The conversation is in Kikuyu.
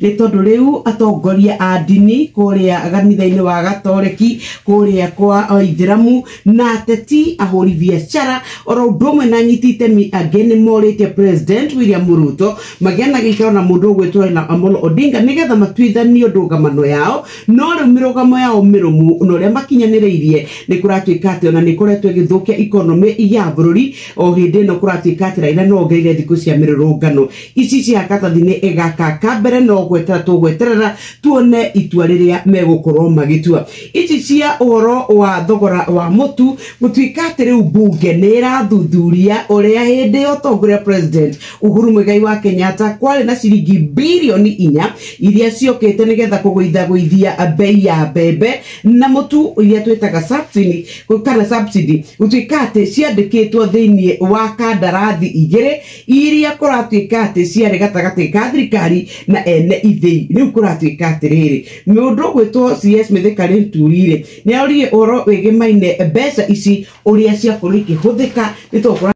Nĩ tondũ rĩu atongoria a ndini kũrĩa kanitha-inĩ wa Gatoreki, kũrĩa kwa Aithĩramu na ateti, ahũri biacara oro ũndũ ũmwe na anyiti itemi angĩ nĩ morĩtie President William Ruto magĩe na gĩikaro na mũndũ ũgwĩtwo Raila Amolo Odinga nĩgetha matuithanio ndũgamano yao. No rĩu mĩrũgamo yao mĩrũmu na ũrĩa makinyanĩrĩirie nĩ kũratuĩka atĩ ona nĩ ĩkoretwo ĩgĩthũkia economy ya bũrũri, o hĩndĩ ĩno kũratuĩka atĩ Raila no ongereire thikũ cia mĩrũrũngano ici cia katathi nĩ ĩgaka mbere. No gweterera tũgweterera tuone itua rĩrĩa megũkorwo magĩtua. Ici cia ũhoro wa thogora wa mũtu, gũtuĩka atĩ rĩu mbunge nĩ ĩrathuthuria ũrĩa hĩndĩ ya ũtongoria President Uhuru Muigai wa Kenyatta kwarĩ na ciringi 4 bilioni iria ciokĩte nĩgetha kũgũithagũithia bei ya mbembe na mũtu, iria twĩtaga subsidy kana subsidy, gũtuĩka atĩ ciandĩkĩtwo thĩinĩ wa kandarathi igĩrĩ iria kũratuĩka atĩ ciarĩ gatagatĩ ka thirikari na ene ithĩi. Rĩu kũratuĩka atĩrĩrĩ, mũndũ ũgwĩtwo CS Mithika Linturi rĩ, nĩ aroririe ũhoro wĩgĩmaine mbeca ici ũrĩa ciakorwo ikĩhũthĩka nĩ tondũ